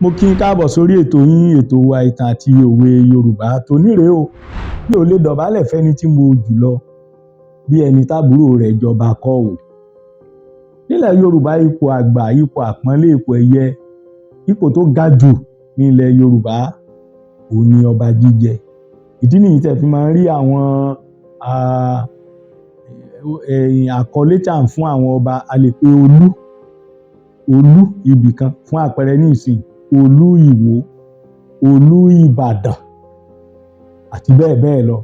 Mo kí n káàbọ̀ sórí ètò yín, ètò wa, ìtàn àti òwe Yorùbá tòní rèé o. Mi ò lè dọ̀bálẹ̀ fẹ́ni tí mo jù lọ bí ẹni tábúrò rẹ̀ jọba kọ́ o. Nílẹ̀ Yorùbá, ipò àgbà, ipò àpọ́nlé, ipò ẹ̀yẹ, ipò tó ga jù ní ilẹ̀ Yorùbá òun ni ọba jíjẹ. Ìdí nìyí tẹ́ fi máa ń rí àwọn àkọlé tí à ń fún àwọn ọba. A lè pe olú, olú ibìkan, fún àpẹẹrẹ ní ìsìn, Olú Ìwó, Olú Ìbàdàn àti bẹ́ẹ̀ bẹ́ẹ̀ lọ.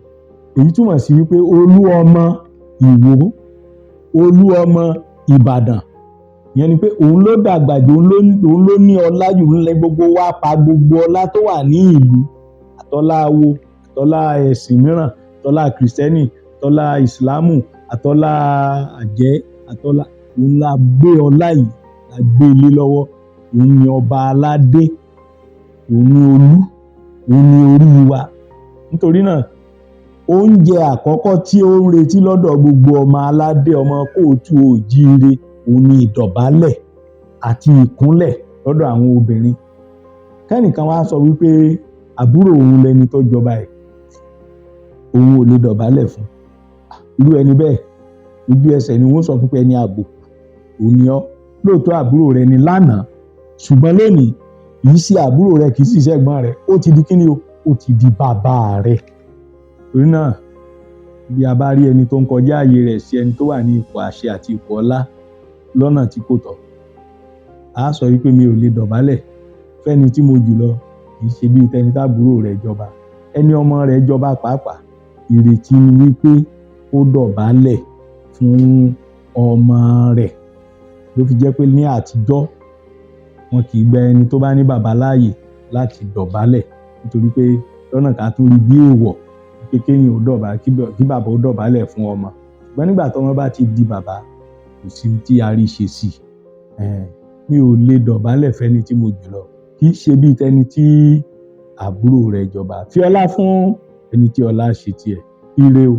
Èyí túmọ̀ sí wípé olú ọmọ Ìwó, olú ọmọ Ìbàdàn, ìyẹn ni pé òun ló dàgbà jù, òun ló ní ọlá jù ńlẹ̀. Gbogbo wa pa gbogbo ọlá tó wà ní ìlú, àtọlá awo, àtọlá ẹ̀sìn mìíràn, àtọlá kìrìsìtẹ́nì, àtọlá ìsìlámù, àtọlá àjẹ́, àtọlá, òun la gbé ọlá yìí, la gbé lé lọ́wọ́. Òun ni ọba aládé, òun ni olú, òun ni orí wa. Nítorí náà, oúnjẹ àkọ́kọ́ tí ó ń retí lọ́dọ̀ gbogbo ọmọ aládé, ọmọ kóòtù òjíire, òun ni ìdọ̀bálẹ̀ àti ìkúnlẹ̀ lọ́dọ̀ àwọn obìnrin. Kẹ́nìkan wá sọ wípé àbúrò òun lẹni tó jọba ẹ̀, òun ò lè dọ̀bálẹ̀ fún irú ẹni bẹ́ẹ̀, ojú ẹsẹ̀ ni wọ́n sọ fún pé ẹni àbùkù òun ni ọ́. Lóòótọ́, àbúrò rẹ ni lánàá, ṣùgbọ́n lónìí, kì í ṣe àbúrò rẹ, kì í sì ṣe ẹ̀gbọ́n rẹ. Ó ti di kíni o? Ó ti di bàbá rẹ. Torí náà, bí a bá rí ẹni tó ń kọjá ààyè rẹ̀ sí ẹni tó wà ní ipò àṣẹ àti ipò ọlá lọ́nà tí kò tọ́, a sọ wípé mi ò lè dọ̀bálẹ̀ fẹ́ni tí mo jù lọ, kì í ṣe bíi tẹni tábúrò rẹ̀ jọba. Ẹni ọmọ rẹ̀ jọba pàápàá, ìrètí ni wípé ó dọ̀bálẹ̀ fún ọmọ rẹ̀. Ló fi jẹ́ pé ní àtijọ́, wọn kì í gba ẹni tó bá ní bàbá láàyè láti dọ̀bálẹ̀, nítorí pé lọ́nà ká tún rí bí èèwọ̀ pé kéèyàn ó dọ̀bálẹ̀, kí bàbá ó dọ̀bálẹ̀ fún ọmọ. Ṣùgbọ́n nígbà tọ́mọ bá ti di bàbá, kò sí tí a rí ṣe sí i. Mi ò lè dọ̀bálẹ̀ fẹ́ni tí mo jù lọ, kì í ṣe bíi tẹni tí àbúrò rẹ̀ jọba. Fi ọlá fún ẹni tí ọlá ṣe tiẹ̀. Ire o.